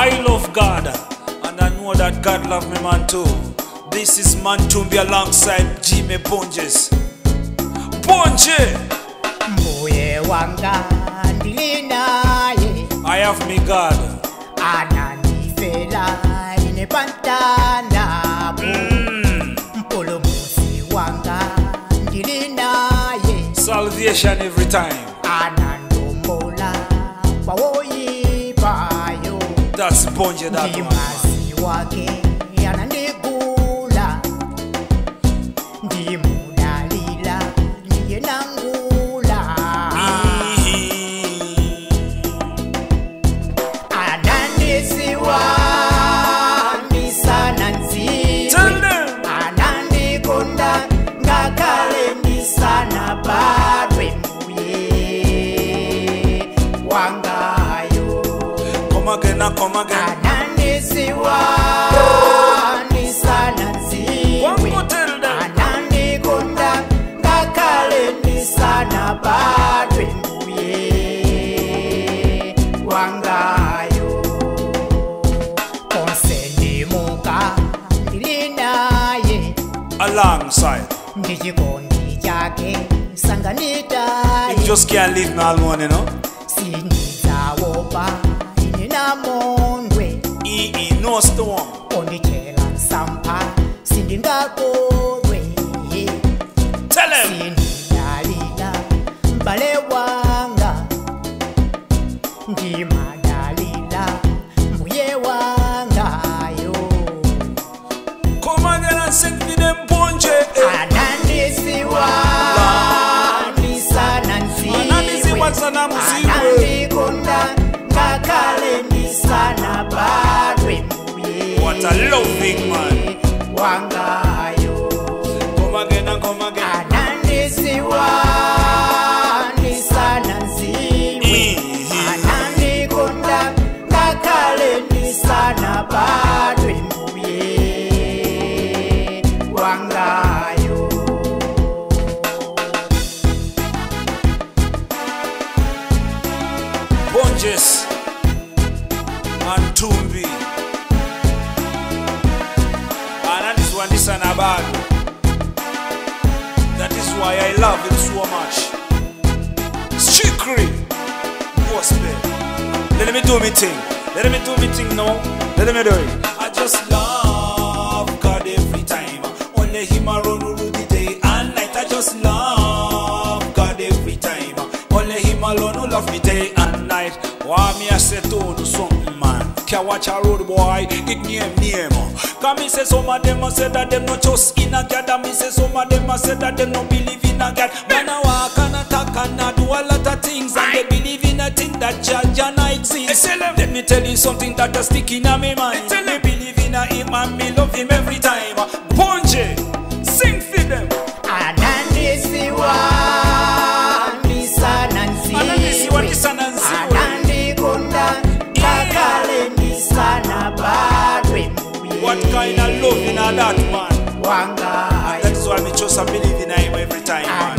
I love God, and I know that God love me man too. This is Mantumbi alongside Jimmy Bonjes. Bonje! Mbuye wanga ndilinaye. I have me God. Anandifela ine pantana. Mpulumutsi wanga ndilinaye. Salvation every time. Anandombola pawoyipayo. That's Bonje, that one. Ndimasi wake anandigula. Ndimudalila ndiye nangula. Anandisiwa ndisana nziwe. Anandikonda ngakhale ndisana badwe mbuye wangayo. Come again, come again. Anandisiwa ndisana nziwe. Anandikonda ngakhale ndisana badwe mbuye wangayo. Konse ndimuka ndilinaye. Alongside. Ndichikondi chake sanganitaye. You just can't leave me alone, you know. Sindidzawopa ine namondwe. No storm. Ondichela msampha sindingakodwe. Tell him. Sindidalila mbale wanga. Ndimadalila mbuye wangayo. Come again and sing for them Bonje. Anandisiwa ndisana nziwe. Anandisiwa ndisana nziwe. Anandikonda ngakhale ndisana badwe mbuye. What a loving man. Wangayo. Come again and come again. Anandisiwa ndisana nziwe. Anandikonda ngakhale ndisana badwe mbuye wangayo. Bonjes and Tumbi. Anandisiwa ndisana badwe. That is why I love him so much. Strictly gospel. Let me do me thing. Let me do me thing now. Let me do it. I just love God every time. Only him alone rule the day and night. I just love God every time. Only him alone who love me day and night. Why me I say to do something, man? Can't watch a road boy, it name name. Cause me say some of them a say that them no trust in a God. And me say some of them a say that them no believe in a God. Man a walk and a talk and a do a lot of things. And they believe in a thing that Jah Jah exists. Let me tell you something that a stick in a me mind. Me believe in a him and me love him every time. Bonje, sing for them. Anandisiwa ndisana nziwe. Anandisiwa ndisana nziwe. Anandikonda ngakhale ndisana badwe mbuye. What kind of love in a that man? Wangayo. That is why me just believe in him every time, man.